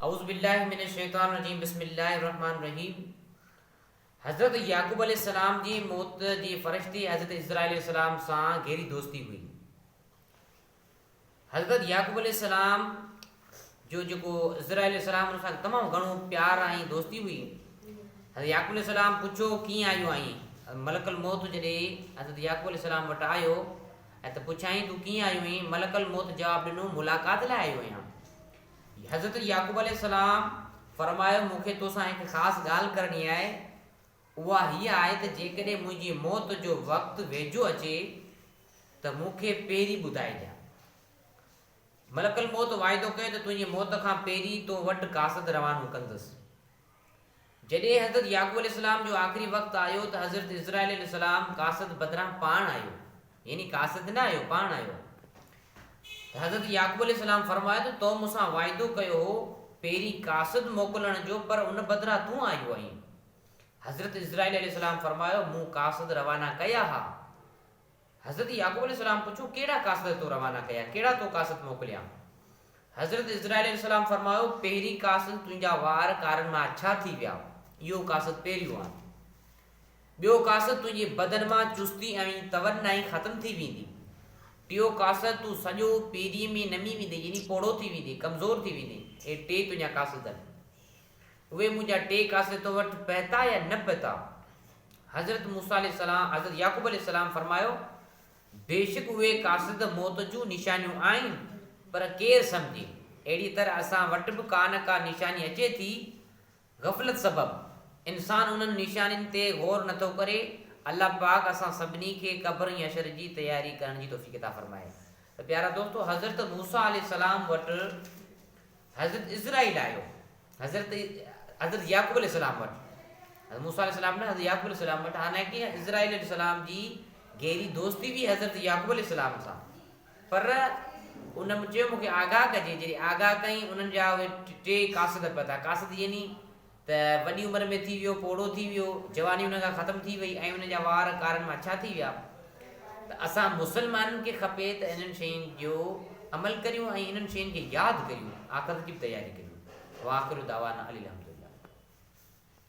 اعوذ بالله من الشيطان الرجيم بسم الله الرحمن الرحيم حضرت يعقوب عليه السلام جي موت جي فرشتي حضرت عزرائيل عليه السلام سان گهري دوستي هئي. حضرت يعقوب عليه السلام جو جيڪو عزرائيل عليه السلام ان سان تمام گهڻو پيار ۽ دوستي هئي. حضرت يعقوب عليه السلام پڇيو ڪيئن آيو آهين؟ ملڪ الموت جڏهن حضرت يعقوب عليه السلام وٽ آيو ۽ ته پڇيائين تون ڪيئن آيو آهين؟ ملڪ الموت جواب ڏنو ملاقات لاء آيو آهيان. حضرت يعقوب عليه السلام فرمايو مون کي توسان هڪ خاص ڳالهه ڪرڻي آهي اها هيء آهي ته جيڪڏهن منهنجي موت جو وقت ويجهو اچي ته مون کي پهرين ٻڌائجان. ملڪ الموت واعدو ڪيو ته تنهنجي موت کان پهرين تو وٽ قاصد روانو ڪندس. جڏهن حضرت يعقوب عليه السلام جو آخري وقت آيو ته حضرت عزرائيل عليه السلام قاصد بدران پاڻ آيو يعني قاصد نه آيو پاڻ آيو ته حضرت يعقوب عليه السلام فرمايو ته تو مون سان واعدو ڪيو هو پهرين قاصد موڪلڻ جو پر ان بدران تون آيو آهين. حضرت عزرائيل عليه السلام فرمايو مون قاصد روانا ڪيا ها. حضرت يعقوب عليه السلام پڇيو ڪهڙا قاصد تو روانا ڪيا ڪهڙا تو قاصد موڪليا؟ حضرت عزرائيل عليه السلام فرمايو پهرين قاصد تنهنجا وار ڪارن مان اڇا ٿي ويا اهو قاصد پهريون آهي. ٻيو قاصد تنهنجي بدن مان چستي ۽ توانائي ختم ٿي ويندي. ٽيو قاصد تون سڄو پيريء ۾ نمي ويندين يعني پوڙهو ٿي ويندين، ڪمزور ٿي ويندين. اهي ٽي تنهنجا قاصد آهن. اهي منهنجا ٽي قاصد تو وٽ پهتا يا نه پهتا؟ حضرت موسيٰ عليه السلام حضرت يعقوب عليه السلام فرمايو، بيشڪ اهي قاصد موت جون نشانيون آهن، پر ڪير سمجهي؟ اهڙيء طرح اسان وٽ به ڪا نه ڪا نشاني اچي ٿي، غفلت سبب انسان انهن نشانين تي غور نه ٿو ڪري، الله پاڪ اسان سڀني کي قبر ۽ حشر جي تياري ڪرڻ جي توفيق عطا فرمائي. ته پيارا دوستو حضرت موسيٰ عليه السلام وٽ حضرت عزرائيل آيو حضرت حضرت يعقوب عليه السلام وٽ حضرت موسيٰ عليه السلام نه حضرت يعقوب عليه السلام وٽ حالانڪه عزرائيل عليه السلام جي گهري دوستي هئي حضرت يعقوب عليه السلام سان پر ان چيو مون کي آگاهه ڪجي، جڏهن آگاهه ڪيائين انهن جا اهي ٽي قاصد پهتا، قاصد يعني ته وڏي عمر ۾ ٿي ويو، پوڙهو ٿي ويو، جواني ان کان ختم ٿي وئي ۽ ان جا وار ڪارن مان اڇا ٿي ويا ته اسان مسلمانن کي کپي ته انهن شين جو عمل ڪريون ۽ انهن شين کي ياد ڪريون، آخرت جي به تياري ڪريون. واخر دعوانا ان الحمد.